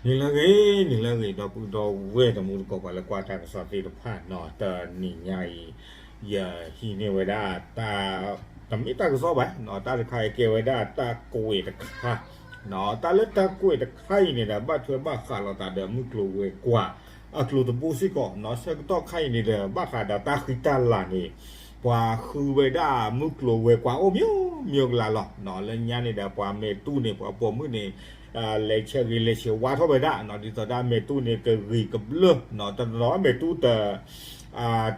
နံၤလၢအဂ့ၤ, နံၤလၢအဂ့ၤ ဒီပုၢ်ဒီဝဲၢ်တံၤသကိး ပှၤလၢကွၢ်တၢ်ကစီၣ်သ့ၣ်တဖၣ်နီၤ, တနံၤညါအံၤ ယဟံးန့ၢ်ဝဲဒၣ်တၢ်, တမ့ၢ်တၢ်ကစီၣ်ဘၣ်, တၢ်တခါအံၤကဲဝဲဒၣ်တၢ်ကွဲးတခါ, တၢ်လၢတၢ်ကွဲးတခါအံၤန့ၣ်ဒီး ဘၣ်ထွဲဘၣ်ဃးလိာ်သးဒီးမုၢ်ကျိၤဝဲၤကွာ် အကျိၤတဘိစ့ၢ်ကီးနီၤ, ဆၢကတီၢ်ခါအံၤန့ၣ်ဒီး ဘၣ်ဃးဒီးတၢ်ဃံတၢ်လၤန့ၣ် ပှၤဃုဝဲဒၣ်မုၢ်ကျိၤဝဲၤကွာ်အိၣ်မံၤမံၤကလၤလီၤ. လၢညါန့ၣ်ဒီး ပှၤမဲာ်တူၢ်န့ၣ် ပှၤပိာ်မုၣ်န့ၣ် လဲၤဆဲးဂ့ၤလဲၤဆဲးဝါထီၣ်ဝဲဒၣ်, ဒ်သိးဒၣ်မဲာ်တူၢ်န့ၣ် ကဂ့ၤကဘျၢၣ်, တနီၤနီၤမဲာ်တူၢ်တ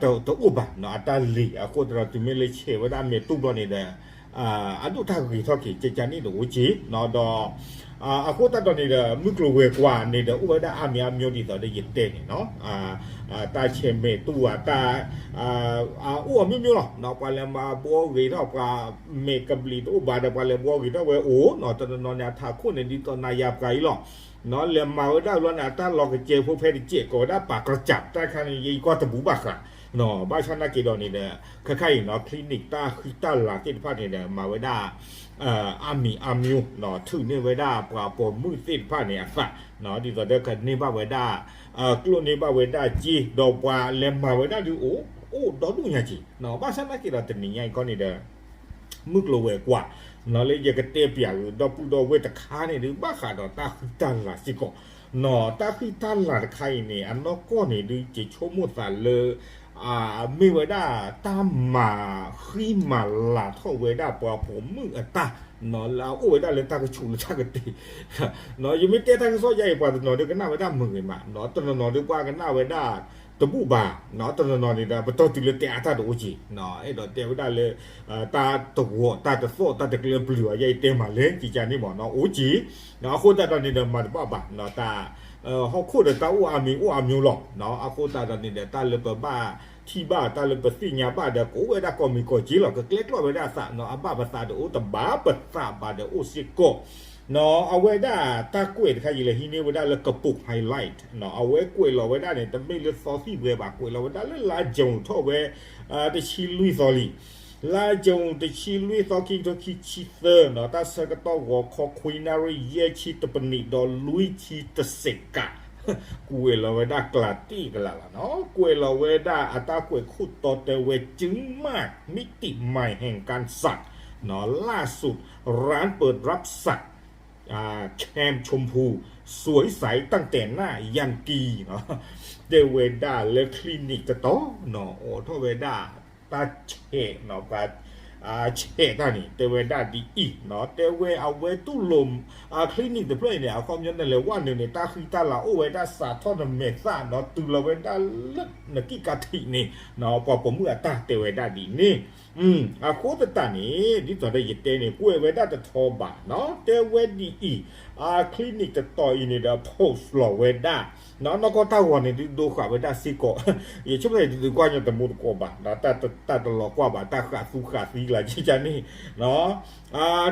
တအိၣ်ဘၣ်နီၤ, အတၢ်လံၤအဃိသတးဒီး တုၤမ့ၢ်လၢဆဲးဝဲဒၣ်မဲာ်တူၢ်ဘျီန့ၣ်ဒီး အဒိၣ်တၢ်ဂ့ၤထီၣ်က့ၤ ကကန့ၣ်တအိၣ်က့ၤနီၤ, ဒီး အဃိသတးဒီးန့ၣ်ဒီး မုၢ်ကျိၤဝဲၤကွာ်န့ၣ်ဒီး အိၣ်ဝဲဒၣ်အါမံၤအါမံၤဒ်သိးဒီးယတဲန့ၣ်နီၤ, တၢ်ဆဲးမဲာ်တူၢ်အတၢ် အိၣ်အမံၤမံၤလီၤ, ပှၤလဲၤမၤဘှီဂ့ၤထီၣ် ပှၤမဲာ်ကဘျံးတအိၣ်ဘၣ်ဒီး ပှၤလဲၤဘှီဂ့ၤထီၣ်ဝဲအိၣ်နီၤ, တနီၤနီၤန့ၣ် အထးခိၣ်န့ၣ် ဒ်သိးနၤယၤပှၤအံၤလီၤ, လဲၤမၤဝဲဒၣ်ဘျီန့ၣ် အတၢ်လီၤကစဲးဖိဖဲတစဲး ကိးဝဲဒၣ်ပာ်ကြၢး တၢ်ခါန့ၣ် ယကွၢ်တဘူးဘၣ်ဃး, ဘၣ်ဆၣ်နာ်က့ၤဒီးန့ၣ်ဒီး ခဲခါအံၤနီၤ clinic တၢ်ဃံတၢ်လၤသ့ၣ်တဖၣ်န့ၣ်ဒီး မၤဝဲဒၣ် အါမံၤအါမံၤ ထုးန့ၢ်ဝဲဒၣ်ပှၤပိာ်မုၣ်သ့ၣ်တဖၣ်န့ၣ်အသး, ဒ်သိးဒီးကန့ၢ်ဘၣ်ဝဲဒၣ် ကျိၣ်န့ၢ်ဘၣ်ဝဲဒၣ်စ့ ဒီးပှၤလဲၤမၤဝဲဒၣ်ဒုးအိၣ် အိၣ်ဒီဒူၣ်ညါက့ၤ, ဘၣ်ဆၣ်နာ်က့ၤဒီးတနံၤညါအံၤခီန့ၣ်ဒီး မုၢ်ကျိၤဝဲၤကွာ် လၢယကတဲပၠးဂ့ၤ ဒီပုၢ်ဒီဝဲၢ်တခါန့ၣ်ဒုး ဘၣ်ဃးဒီးတၢ်ဃံတၢ်လၤစ့ၢ်ကီး, တၢ်ဃံတၢ်လၤတခါအံၤန့ၣ် အနီၢ်ကီၢ်န့ၣ်ဒုး ယဆိကမိၣ်သးလၢ မ့ၢ်ဝဲဒၣ်တၢ်မၤဃံမၤလၤထီၣ်ဝဲဒၣ်ပှၤပိာ်မုၣ်အတၢ်, လၢအအိၣ်ဝဲဒၣ်လၢတၢ်ကဆူးလၢတၢ်ကတ့ၤ, ယမ့ၢ်တဲတၢ်ကစီၣ်ယါအံၤ ပှၤတနီၤဒုးကနၣ်ဝဲဒၣ်မုာ်ဂ့ၤမး, တနီၤနီၤဒုးပှၤကနၣ်ဝဲဒၣ်တဘူၣ်ဘၣ်, တနီၤနီၤန့ၣ်ဒီး ပတီၢ်တုၤလၢတဲအါတၢ်တအိၣ်က့ၤ, အဲၣ်ဒိးတဲဝဲဒၣ်လၢ တၢ်တဂီၤတၢ်တသီၣ်တၢ်တကျၢၤပျုၤအီၤ ယါအံၤတဲမၤလဲၣ် ကကန့ၣ်မ့ၢ်နီၤ အိၣ်က့ၤ, အဃိသတးဒီးန့ၣ်ဒီး မၤတဘၣ်ဘၣ်, တၢ် ဟီၣ်ခိၣ်ဒီးတၢ်အိၣ်အါမံၤအိၣ်အါမံၤလီၤ, အဃိသတးဒီးန့ၣ်ဒီး တၢ်လၢပဘၣ်ထံၣ်ဘၣ် တၢ်လၢပသ့ၣ်ညါဘၣ်ဒီး ကအိၣ်ဝဲဒၣ်ကိးမံၤကိးက့ၤလီၤ, ကကျဲကျီၢ်ဝဲဒၣ်အသးနီၤ, အဘၣ်ပသးဒီးအိၣ် တဘၣ်ပသးဘၣ်ဒီးအိၣ်စ့ၢ်ကီး, အဝဲဒၣ်တၢ်ကွဲးတခါအံၤ လဲၤဟံးန့ၢ်ဝဲဒၣ်လၢကပိာ် highlight အဝဲကွဲးလီၤဝဲဒၣ်န့ၣ် တမ့ၢ်လၢသီသံၣ်ဘှဲဘၣ်, ကွဲးလီၤဝဲဒၣ်လၢ လါကၠိထီၣ်ဝဲ တဆံလွံၢ်သီလံ, လါကၠိတဆံလွံၢ်သီ ခံကထိခံဆံသၢနီၤ, တၢ်ဆၢကတီၢ်ဂီၤခီ ခွံနၣ်ရံၣ် ယဲၢ်ဆံတပနံး ဒီးလွံၢ်ဆံတစဲးကး, ကွဲးလီၤဝဲဒၣ်ကျးတံၢ်ကလးလီၤနီၤ, ကွဲးလီၤဝဲဒၣ်အတၢ်ကွဲးခိၣ်တီတဲဝဲ ကျင်းပမိတိမၢၢ်ဟဲၣ်ကၣ်စး နီၤ, လၢ်စုး ร้านเปิดรับสัก แคมชมพู สวยใสตั้งแต่หน้ายันกี နီၤ, တဲဝဲဒၣ်လၢ clinic တတီၤနီၤ အိးထီၣ်ဝဲဒၣ် တၢ်ဆဲးနီၤ, ပှၤ ဆဲးတၢ်န့ၣ် တဲဝဲဒၣ်ဒ်အံၤနီၤ, တဲဝဲအဝဲတူၢ်လိာ် clinic တဖျၢၣ်အံၤန့ၣ် အခီပညီနလဲၤဝဲနုာ်န့ၣ် တၢ်ဃံတၢ်လၤအိၣ်ဝဲဒၣ် စးထီၣ်နမဲာ်သၣ်နီၤ, တုၤလီၤဝဲဒၣ်လၢနကံၢ်ကးထံးန့ၣ်နီၤ, ပှၤပိာ်မုၣ်အတၢ်တဲဝဲဒၣ်ဒ်န့ၣ် အဃိသတးန့ၣ် ဒ်သိးဒီးယတဲန့ၣ် ကွဲးဝဲဒၣ်တထီဘၣ်နီၤ, တဲဝဲဒ်အံၤ, clinic တတီၤအံၤန့ၣ်ဒီး post လီၤဝဲဒၣ် နီၢ်ကီၢ်တၢ်ဂီၤန့ၣ် ဒုးဒိဃာ်ဝဲဒၣ်စ့ၢ်ကီး, ယဆိကမိၣ်ဒုးကွၢ်ညီတမူတကိးဘၣ်, တၢ်တလီၤကွၢ်ဘၣ် တၢ်ဃးသူဃးသံကလးကန့ၣ်,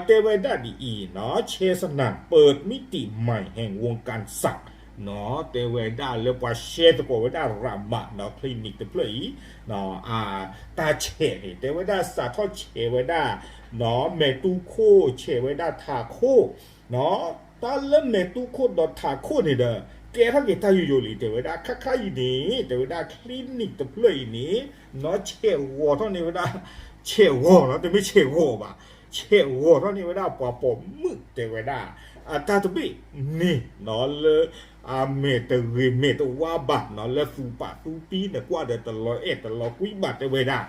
တဲဝဲဒၣ်ဒ်အံၤနီၤ, ဆဲးစနၢၣ်ပၢၢ်မံတိမၢၢ်ဟဲၣ်ဝူကၣ်စး နီၤ, တဲဝဲဒၣ်လၢပှၤရှဲသကိးဝဲဒၣ်ရးမးနီၤ, clinic တဖျၢၣ်အံၤ တၢ်ဆဲးန့ၣ် တဲဝဲဒၣ်စးထီၣ်ဆဲးဝဲဒၣ် မဲာ်တူၢ်ခိၣ် ဆဲးဝဲဒၣ်ထးခိၣ်, တၢ်လၢမဲာ်တူၢ်ခိၣ်ဒီးထးခိၣ်န့ၣ်ဒီး ကဲထီၣ်က့ၤတၢ်ယိယိလံ တဲဝဲဒၣ် ခါခါအံၤန့ၣ် တဲဝဲဒၣ် clinic တဖျၢၣ်အံၤန့ၣ် နီၤ ဆဲးဂီၤထီၣ်န့ၢ်ဝဲဒၣ် ဆဲးဂီၤနီၤ တမ့ၢ်ဆဲးဂီၤဘၣ် ဆဲးဂီၤထီၣ်န့ၢ်ဝဲဒၣ်ပှၤပိာ်မုၣ် တဲဝဲဒၣ် အတၢ်တဘ့ၣ်န့ၣ်နီၤ လၢ အမဲာ်တဂ့ၤမဲာ်တဝါဘၣ်နီၤ လၢသူၣ်ပာ်သူပံၤန့ၣ် ကွၢ်ဒီးတလီၤအဲၣ်တလီၤကွံဘၣ် တဲဝဲဒၣ်,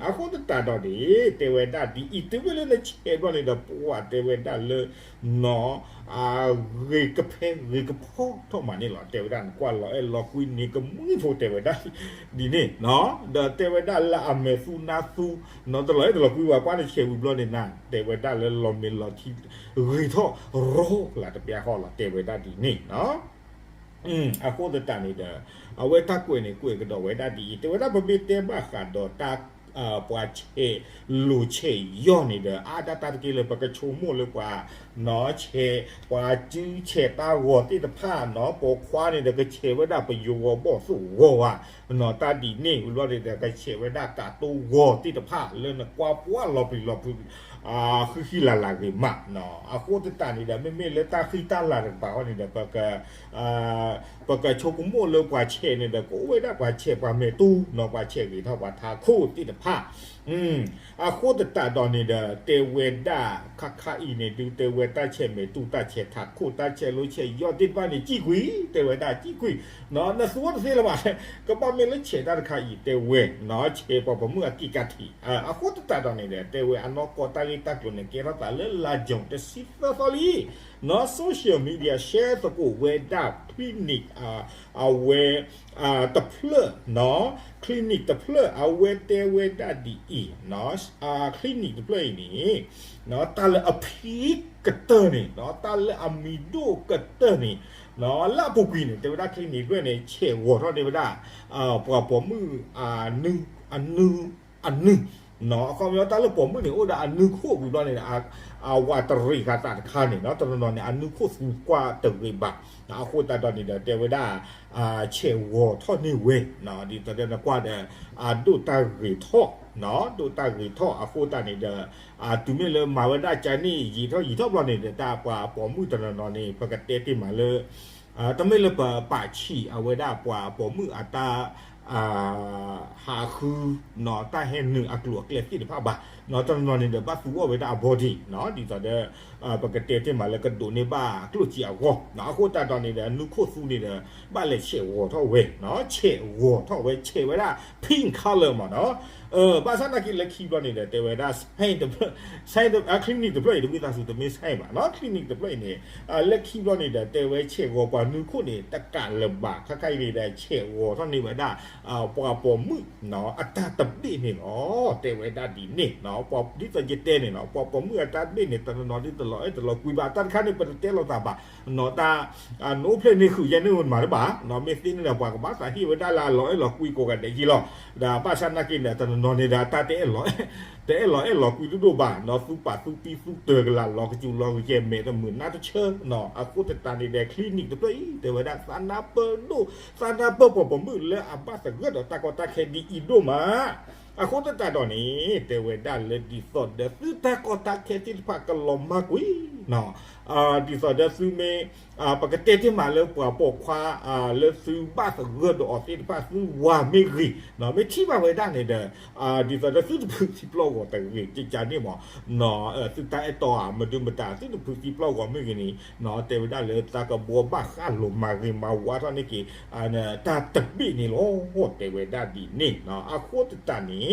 အဃိသတးဒီးန့ၣ် တဲဝဲဒၣ်ဒ်အံၤ တုၤမ့ၢ်လၢနဆဲးဘျီန့ၣ်ဒီး ပှၤတဲဝဲဒၣ်လၢ နီၤ ဂ့ၤကဖဲဂ့ၤကဖီထီၣ်မးန့ၣ်လီၤ တဲဝဲဒၣ် နကွၢ်လီၤအဲၣ်လီၤကွံန့ၣ် ကမှံဖိတဲဝဲဒၣ် ဒ်န့ၣ်နီၤ ဒီးတဲဝဲဒၣ်လၢအမဲာ်သူနါသူ နီၤ တလီၤအဲၣ်တလီၤကွံဘၣ် ကွၢ်နဆဲးဝံၤဘျီန့ၣ်နၤ တဲဝဲဒၣ်လၢလီၤမ့ၤလီၤထံ ဂ့ၤထီၣ်ရီကလးတပျၢ်ဃီလီၤ တဲဝဲဒၣ်ဒ်န့ၣ်နီၤ အဃိသတးန့ၣ်ဒီး အဝဲတၢ်ကွဲးန့ၣ် ကွဲးကဒီးဝဲဒၣ်ဒ်အံၤ တဲဝဲဒၣ်ပမ့ၢ်တဲဘၣ်ဃးဒီးတၢ် ပှၤဆဲးလိၤဆဲးယီၢ်န့ၣ်ဒီး အါဒၣ်တၢ်တက့ၢ်လၢပကဆိကမိၣ်လၢပှၤ နီၤ ဆဲး ပှၤစုဆဲးတၢ်ဂီၤသ့ၣ်တဖၣ်နီၤ ပိာ်ခွါန့ၣ်ဒီး ကဆဲးဝဲဒၣ်ပယိၤဂီၤဘီၣ်သိၣ်ဂီၤဧါ နီၤ တၢ်ဒ်န့ၣ်ဝံၤဘျီန့ၣ်ဒီး ကဆဲးဝဲဒၣ်ကးတိဂီၤသ့ၣ်တဖၣ် လၢနကွၢ်ပှၢ်လီၤပျံၤလီၤပျံၤ ဃုဃံလၤလၤဂ့ၤမးနီၤ. အဃိသတးန့ၣ်ဒီး မ့မ့ၢ်လၢတၢ်ဃံတၢ်လၤတကပၤဃီန့ၣ်ဒီး ပက ပကဆိကမိၣ်လၢပှၤဆဲးန့ၣ်ဒီး ကအိၣ်ဝဲဒၣ်ပှၤဆဲးပှၤမဲာ်တူၢ်နီၤ, ပှၤဆဲးဂ့ၤထီၣ်ပှၤထးခိၣ်သ့ၣ်တဖၣ်. အဃိသတးဒီးန့ၣ်ဒီး တဲဝဲဒၣ်ခါခါအံၤန့ၣ် ဒုးတဲဝဲတၢ်ဆဲးမဲာ်တူၢ် တၢ်ဆဲးထးခိၣ် တၢ်ဆဲးလိဆဲးယီၢ်သ့ၣ်တဖၣ်န့ၣ် ကံၣ်ကွံာ်, တဲဝဲဒၣ်ကံၣ်ကွံာ်နီၤ, နသူဝဲတသ့လၢၤဘၣ်. ကဘၣ်မ့ၢ်လၢဆဲးတၢ်တခါအံၤ တဲဝဲနီၤ, ဆဲးပှၤပိာ်မုၣ်အက့ၢ်ကထံး. အဃိသတးဒီးန့ၣ်ဒီး တဲဝဲအနီၢ်ကီၢ်တၢ်ဂ့ၢ်တၢ်ကျိၤန့ၣ် ကဲထီၣ်သးလၢလါယူၤတဆံသၢသီလံနီၤ. Social media share သကိးဝဲဒၣ် clinic အဝဲ တဖျၢၣ်နီၤ, clinic တဖျၢၣ် အဝဲတဲဝဲဒၣ်ဒ်အံၤနီၤ, clinic တဖျၢၣ်အံၤန့ၣ် တၢ်လၢအဖံးကတၢၢ်န့ၣ်နီၤ, တၢ်လၢအမံၤဒိၣ်ကတၢၢ်န့ၣ်နီၤ, လၢအပူၤကွံာ်န့ၣ် တဲဝဲဒၣ် clinic တဖျၢၣ်န့ၣ် ဆဲးဂီၤထီၣ်န့ၢ်ဝဲဒၣ် ပှၤပိာ်မုၣ် အနု အနု နီၤ. အခီပညီတၢ်လၢပိာ်မုၣ်န့ၣ် အိၣ်ဒီးအနုခိၣ်ဝံၤဘျီန့ၣ် အဝၤတရံးဃာ်သးတခါန့ၣ်နီၤ, တနီၤနီၤန့ၣ် အနုခိၣ်သူကွၢ်တဂ့ၤဘၣ်. အဃိသတးဒီးန့ၣ်ဒီး တဲဝဲဒၣ် ဆဲးဂီၤထီၣ်န့ၢ်ဝဲနီၤ, ဒ်သိးဒီးနကွၢ်ဒီး အဒိၣ်တၢ်ဂ့ၤထီၣ်နီၤ, ဒိၣ်တၢ်ဂ့ၤထီၣ်. အဃိသတးန့ၣ်ဒီး တုၤမ့ၢ်လၢမၤဝဲဒၣ်ကန့ၣ် ယံာ်ထီၣ်ယံာ်ထီၣ်ဘျီန့ၣ်ဒီး တၢ်ပှၤပိာ်မုၣ်တနီၤနီၤန့ၣ် ပကတဲတ့ၢ်မးလၢ တမ့ၢ်လၢပပာ်ဆံးအဝဲဒၣ်ပှၤပိာ်မုၣ်အတၢ် ဟးဃုနီၤ, တၢ်ဟဲနုာ်အကျိၤအကျဲသ့ၣ်တဖၣ်ဘၣ်နီၤ, တနီၤနီၤန့ၣ်ဒီး ဘၣ်သူအီၣ်ဝဲဒၣ်အ body နီၤ, ဒ်သိးဒီး ပကတဲတ့ၢ်မးလၢကဒိးန့ၢ်ဘၣ်ကျိၣ်စ့အဂီၢ်နီၤ. အဃိသတးဒီးန့ၣ်ဒီး နုခိၣ်သူန့ၣ်ဒီး ဘၣ်လဲၤဆဲးဂီၤထီၣ်ဝဲနီၤ, ဆဲးဂီၤထီၣ်ဝဲ ဆဲးဝဲဒၣ် pink color မးနီၤ. ဘၣ်ဆၣ်နာ်က့လၢခံဘျီန့ၣ်ဒီး တဲဝဲဒၣ် clinic တဖျၢၣ်အံၤ တဝံသးစူၤ တမ့ၢ် ဆဲး ဘၣ်နီၤ, clinic တဖျၢၣ်အံၤန့ၣ် လၢခံဘျီန့ၣ်ဒီး တဲဝဲဆဲးဂီၤပှၤနုခိၣ်န့ၣ် တကးလၢၤဘၣ်, ခါခါအံၤန့ၣ်ဒီး ဆဲးဂီၤထီၣ်န့ၢ်ဝဲဒၣ် ပှၤပိာ်မုၣ်နီၤ အတၢ်တဘ့ၣ်န့ၣ်လီၤ. တဲဝဲဒၣ်ဒ်န့ၣ်နီၤ, ဒ်သိးယတဲန့ၣ်နီၤ, ပှၤပိာ်မုၣ်အတၢ်တဘ့ၣ်န့ၣ် တနီၤနီၤဒ်တလီၤအဲၣ်တလီၤကွံဘၣ်. တၢ်တခါန့ၣ် ပတတဲလိာ်သးဘၣ်နီၤ, တၢ် နအိၣ်ဖျဲၣ်န့ၢ်ဃုာ်ယဲန့ၣ်မၤတဘၣ်နီၤ, မ့ၢ်သ့န့ၣ်ဒီး ပှၤကဘၣ်သးဟ့ၣ်ဝဲဒၣ်လၢအလီၤအဲၣ်လီၤကွံကိးဂၤဒဲးက့လီၤ. ဒီးဘၣ်ဆၣ်နာ်က့န့ၣ် တနီၤနီၤန့ၣ်ဒီး တၢ်တအဲၣ်လီၤ တအဲၣ်လီၤအဲၣ်လီၤကွံဒိၣ်ဒိၣ်ဘၣ်နီၤ, သူပာ်သူပံသူတၢၤကလာ် လီၤကစူၤလီၤကယဲၢ် မဲာ်တမုာ်နါတဆၢနီၤ. အဃိသတးန့ၣ်ဒီး clinic တဖျၢၣ်အံၤ တဲဝဲဒၣ် သးနၢ်ပၢၢ်ဒိၣ် သးနၢ်ပၢၢ်ပှၤပိာ်မုၣ်လၢအဘၣ်သဂၢၢ်ဒီးတၢ်ကီတၢ်ခဲဒ်အံၤဒိၣ်မး. အဃိသတးဒီးန့ၣ် တဲဝဲဒၣ်လၢ ဒ်သိးဒီး သုတၢ်ကီတၢ်ခဲသ့ၣ်တဖၣ်ကလီၤမၢ်ကွံာ်နီၤ, ဒ်သိးဒီးသုမ့ၢ် ပကတဲတ့ၢ်မးလၢပှၤပိာ်ခွါ လၢသုဘၣ်သဂၢၢ်ဒီးအီၤသ့ၣ်တဖၣ် သုဝၤမ့ၢ်ဂ့ၤနီၤ, မ့ၢ်ထံၣ်ဘၣ်ဝဲဒၣ်န့ၣ်ဒီး ဒ်သိးဒီးသုတဖုးသံပျီၢ်ဂီၤတဂ့ၤ ကကန့ၣ်မးနီၤ, သုတၢ်အဲၣ်တီဧါ မဒုမတၤ သုတဖုးသံပျီၢ်ဂီၤမ့ၢ်ဂ့ၤန့ၣ်နီၤ, တဲဝဲဒၣ်လၢသးကဘှီဘၣ်ဃးလိာ်မၤဂ့ၤမၤဝါထီၣ်န့ၢ်က့ၤ တၢ်တဘ့ၣ်န့ၣ်လီၤ. တဲဝဲဒၣ်ဒ်န့ၣ်နီၤ. အဃိသတးန့ၣ်နီ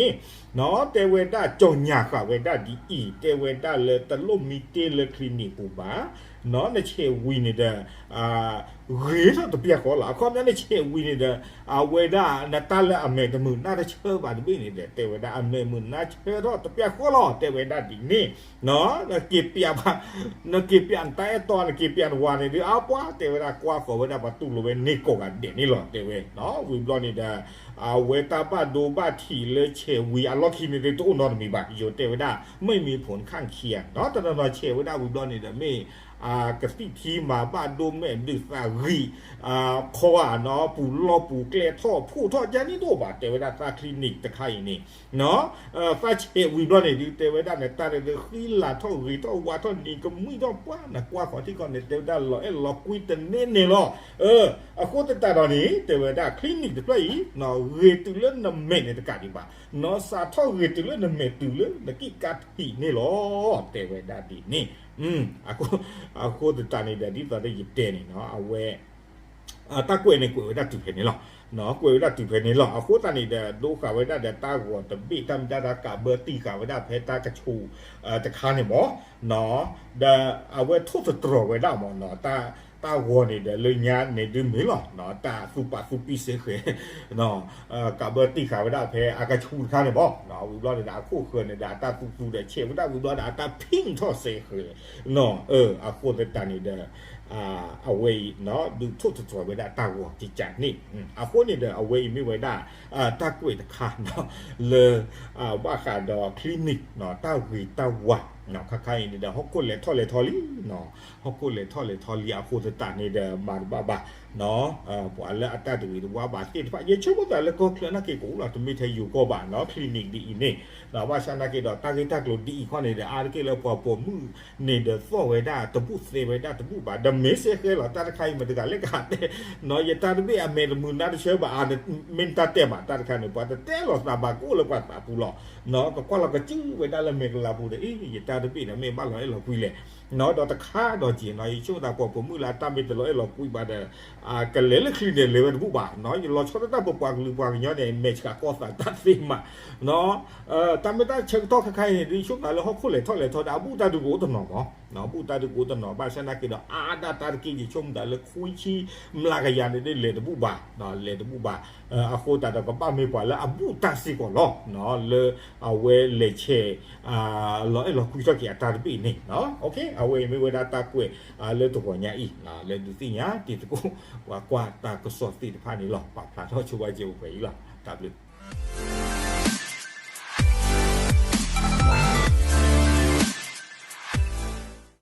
ၤ, တဲဝဲဒၣ် ကၠီၤညၣ်ဃာ်ဝဲဒၣ်ဒ်အံၤ, တဲဝဲဒၣ်လၢတလိၣ်မံတ့ၢ်လၢ clinic ပူၤဘၣ်နီၤ, နဆဲးဝံၤန့ၣ်ဒီး ဂ့ၤထီၣ်တပျၢ်ဃီလီၤ. အခီပညီနဆဲးဝံၤန့ၣ်ဒီး အဝဲဒၣ်နတၢ်လၢအမဲာ်တမုာ်နါတဆၢဘၣ်တဘ့ၣ်န့ၣ်ဒီး တဲဝဲဒၣ်အမဲာ်မုာ်နါဆၢထီၣ်တပျၢ်ဃီလီၤ. တဲဝဲဒၣ်ဒ်န့ၣ်နီၤ, နက့ၤပျးဘၣ် နက့ၤပျးနတၢ်အဲၣ်တီ နက့ၤပျးနဝၤန့ၣ်ဒီး အပှၤတဲဝဲဒၣ်ကွၢ်ဃီၤဝဲဒၣ်ပှၤတူၢ်လိာ်ဝဲန့ၢ်ကိးဂၤဒဲးန့ၣ်လီၤ. တဲဝဲနီၤ, ဝံၤဘျီန့ၣ်ဒီး အဝဲတၢ်ဘၣ်ဒိဘၣ်ထံးလၢဆဲးဝံၤအလီၢ်ခံန့ၣ်ဒီး တအိၣ်နီတမံၤဘၣ်. ယိၤတဲဝဲဒၣ် မ့ၢ်မံၤဖိနခၣ်ခံဂၤနီၤ, တနီၤနီၤဆဲးဝဲဒၣ်ဝံၤဘျီန့ၣ်ဒီး မ့ၢ် ကသံၣ်ထံမၤဘၣ်ဒိ မဲာ်ဒုးသးဂံၢ် ခီဧါနီၤ, ပူၤလီၢ်ပူၤကျဲထီၣ် ဖှိၣ်ထီၣ်ယါန့ၣ်တအိၣ်ဘၣ်. တဲဝဲဒၣ်သး clinic တခါအံၤန့ၣ်နီၤ, သးဆဲးဝံၤဘျီန့ၣ်ဒုး တဲဝဲဒၣ်နတၢ်န့ၣ်ဒီး ဃံလၤထီၣ်ဂ့ၤထီၣ်ဝါထီၣ် နံၤကမှံထီၣ်ပှၢ် နကွၢ်ဃီၤထံကီၢ်န့ၣ် တဲဝဲဒၣ်လီၤအဲၣ်လီၤကွံတန့ၢ်န့ၣ်လီၤ. အဃိသတးဒီးန့ၣ် တဲဝဲဒၣ် clinic တဖျၢၣ်အံၤနီၤ, ဂ့ၤတုၤလၢနမဲာ်န့ၣ်တကးဒံးဘၣ်နီၤ, စးထီၣ်ဂ့ၤတုၤလၢနမဲာ်တုၤလၢနကံၢ်ကါထံးန့ၣ်လီၤ. တဲဝဲဒၣ်ဒ်န့ၣ် အဃိသတးန့ၣ်ဒီး ဒ်သိးဒီးယတဲန့ၣ်နီၤ, အဝဲ တၢ်ကွဲးန့ၣ်ကွဲးဝဲဒၣ်တုၤဖဲန့ၣ်လီၤ. ကွဲးဝဲဒၣ်တုၤဖဲန့ၣ်လီၤ. အဃိသတးန့ၣ်ဒီး ဒိဃာ်ဝဲဒၣ်ဒီးတၢ်ဂီၤတဘ့ၣ် တၢ်မ့ၢ်ဒၣ်တၢ်ကးဘၢတံၢ်ဃာ်ဝဲဒၣ်ဖဲတၢ်ကဆူးတခါန့ၣ်မး, ဒီးအဝဲထိၣ်သတြီၤဝဲဒၣ်မးနီၤ, တၢ်ဂီၤန့ၣ်ဒီးလၢညါန့ၣ်ဒုးမ့ၢ်လီၤ, တၢ်သူၣ်ပာ်သူၣ်ပံစ့ဃဲၤ ကးဘၢတံၢ်ဃာ်ဝဲဒၣ်ဖဲအကဆူးတခါန့ၣ်မး, ဝံၤဘျီန့ၣ်ဒီး အခိၣ်ဃၢၤန့ၣ်ဒီး အတၢ်သူသူဒီး ဆဲးဝဲဒၣ်ဝံၤဘျီဒီး အတၢ် pink ထီၣ်စ့ဃဲၤ နီၤ, အဃိသတးန့ၣ်ဒီး အဝဲအံၤ ဒုးထိၣ်သတြီၤဝဲဒၣ်တၢ်ဂီၤကကးန့ၣ် အဃိန့ၣ်ဒီး အဝဲအံၤမ့ၢ်ဝဲဒၣ် တၢ်ကွဲးတခါ လၢ ဘၣ်ဃးဒီး clinic တၢ်ဂ့ၤတၢ်ဝါ ခါခါအံၤန့ၣ်ဒီး ဟီၣ်ခိၣ်လဲၤထီၣ်လဲၤထီလံ ဟီၣ်ခိၣ်လဲၤထီၣ်လဲၤထီလံအဃိသတးန့ၣ်ဒီး မၤတဘၣ်ဘၣ် ပှၤလၢအတၢ်တဂ့ၤတဝါဘၣ်သ့ၣ်တဖၣ် ယဆိကမိၣ်သးလၢကီၢ်ချၢနာ်က့ ကအိၣ်လီၤ တမ့ၢ်ထဲယိၤကီၢ်ဘၣ်နီၤ clinic ဒ်အံၤန့ၣ် ဘၣ်ဆၣ်နာ်က့ဒီး တၢ်ဂ့ၢ်တၢ်ကျိၤဒ်အံၤခီန့ၣ်ဒီး အါတက့ၢ်လၢပှၤပိာ်မုၣ်န့ၣ်ဒီး သီၣ်ဝဲဒၣ်တဘူၣ် သဲဝဲဒၣ်တဘူၣ်ဘၣ် ဒီးမ့ၢ်စ့ၢ်ကီးလီၤ တၢ်တခါအံၤ မတၤတဂၤလၢကဟးတဲ နီၤ ယတၢ်တဘ့ၣ်အမဲာ်တမုာ်နါတဆၢဘၣ် မ့ၢ်တၢ်တဲဘၣ် တၢ်တခါန့ၣ် ပှၤတတဲလီၤသးဘၣ် ကအိၣ်လၢပှၤသးပူၤလီၤ ကကွၢ်လီၤကစုဝဲဒၣ်လၢမဲာ်ကလၤပူၤဒီး အ့ ယတၢ်တဘ့ၣ်န့ၣ် မ့ၢ်ဘၣ်လီၤအဲၣ်လီၤကွံလဲၣ် ဒီးတခါဒီးက့ၤနီၤ ယဆိကမိၣ်သးပှၤပိာ်မုၣ်လၢအတၢ်မ့ၢ်တလီၤအဲၣ်လီၤကွံဘၣ်ဒီး ကလဲၤလၢ clinic လဲၤဝဲတဘူၣ်ဘၣ် ယလီၤဆီဒၣ်တၢ်ပပှၤကလုာ်ပှၤကညီန့ၣ် မဲာ်ဆှးကီၢ်သးတၢ်သ့မး တၢ်မ့ၢ်တၢ်ဆၢကတီၢ်ခဲခါအံၤန့ၣ် ဒ်ယဆိကမိၣ်သးလၢဟီၣ်ခိၣ်လဲၤထီၣ်လဲၤထီဒီး အဘူၣ်တၢ်ဒုးကအိၣ်တနီၤမး အဘူၣ်တၢ်ဒုးကအိၣ်တနီၤ ဘၣ်ဆၣ်နာ်က့ဒီး အါဒၣ်တၢ်တက့ၢ် ယဆိကမိၣ်သးလၢခွံဆံမျးကယၤန့ၣ် လဲၤတဘူၣ်ဘၣ် လဲၤတဘူၣ်ဘၣ် အဃိသတးဒီးကဘၣ်မ့ၢ်ပှၤလၢအဘူၣ်တၢ်စ့ၢ်ကီးလီၤ လၢအဝဲလဲၤဆဲး လီၤအဲၣ်လီၤကွံထီၣ်က့ၤအတၢ်တဘ့ၣ်န့ၣ် အဝဲအံၤမ့ၢ်ဝဲဒၣ်တၢ်ကွဲး လၢတဂီၤညါအံၤ လၢဒုးသ့ၣ်ညါတံၤသကိး ပှၤကွၢ်တၢ်ကစီၣ်သ့ၣ်တဖၣ်န့ၣ်လီၤ ပာ်ဖျါထီၣ်ဆိဝဲကဲအိၣ်ဖဲအံၤလီၤ တၢ်ဘျုး